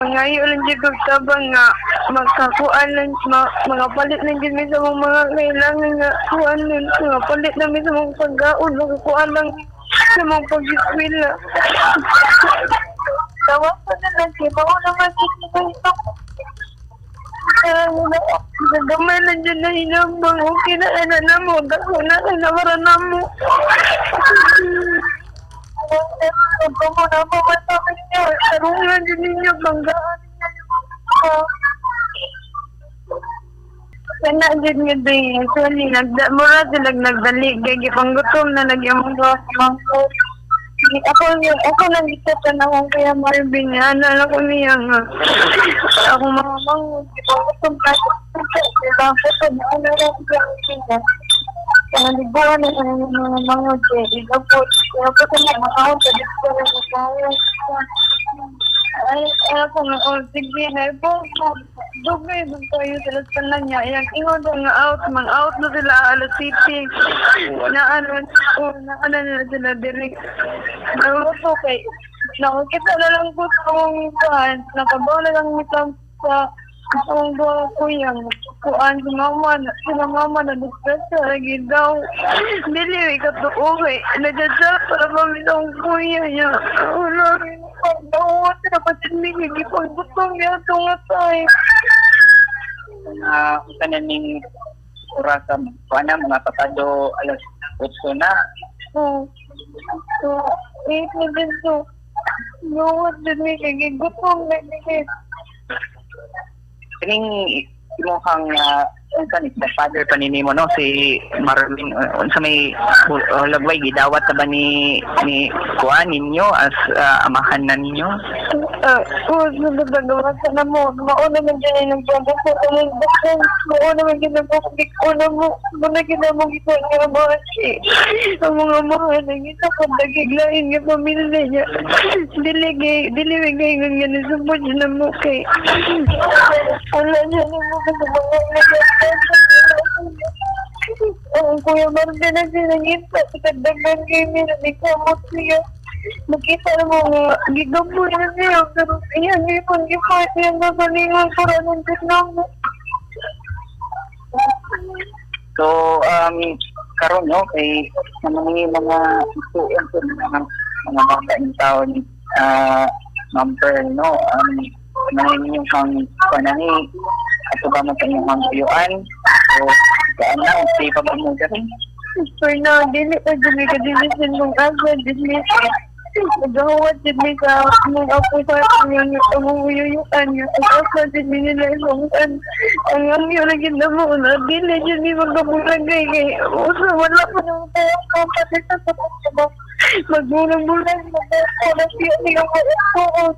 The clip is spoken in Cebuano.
Mangayo lang jud kog tabang nga makakuan lang ma, mga palit lang jud mi sa mga kailangan nga kuan nun, mga palit lang mi sa mga pagkaon, makakuan lang sa mga pag-eskwela. Tawasan na lang siya, mao naman jud ni. Gamay lang dyan na hinabang, okay na na na mo, dako na na na na mo. Mo na mo man sa ninyo, tarungan din ninyo, banggaan ninyo. Kana jud nga day, actually, nagda, mura sila nagdali, kay gipanggutom na lagi ang mga mangkot. Ako lang gita tanawang kaya Marvin, ana lang ko niya nga. Ako mga manghod, gipanggutom na sila, gutom na lang sila. Panaliguan na sa mga manghod, kay igabot. Kaya po na makahon, sa dito na makahon. Ay, ay ako nga, oh, sige na, po, dugay, dugay kayo sila sa tanan niya. Yang ingon ko nga out, mang out na sila alas city. Na ano, oh, na ano na sila direct. Naluto kay, nakakita na lang ko sa akong kuhan, nakabaw na lang mi sa akong duha kuya, kuan si mama, sila mama na disgrasya, lagi daw. Dili, katuo kay, nagdadya para kami sa akong kuya niya. Wala rin, pagdawat na pati mi, gipaggutom niya ito nga tayo. Unsa na ning orasa, kuan na mga pasado alas 8 na? Oh. So, 8 na din so. Luwat din mi, kay gigutom na kay. Kining imong unsa ni father pa ni nimo, no, si Marvin, unsa may lagway gidawat na ba ni kuan ninyo as amahan na ninyo? Oo, nagagawa sa na mo. Mauna man dyan ay nagbago ko. Ang bakong, mauna man dyan nagbago. Una mo, muna kita mo kita nga mga si. Ang mga mahal, ang isa ko, nagiglain nga pamilya niya. Dili gay, dili gay nga nga nisupot na mo kay. Wala niya na mo kasi mga ang Kuya Marvin na sinangita, katagdagan kay mi, nagkamot siya. Makita na mo nga, gigambo na siya, pero iyan, ipon, ipon, iyan, nagalingon, para nang mo. So karon, no, kay mga mga isuon ko mga bata in town, Ma'am Pearl, no, mga inyong kang kuan ni ato ba mo sa inyong kang tuyuan o saan na stay pa ba mo diri? For now, dili pa dili ka dili mong asa, dili. Nagahuwat din mi sa mong apo sa yung among uyuyuan niya. Ang asa din mi nila isang ang ang yun lagi na mo na dili dyan mi magkabulagay kay usa wala pa nang tawag ko pati sa sa magbulang-bulang magbulang siya niya ko.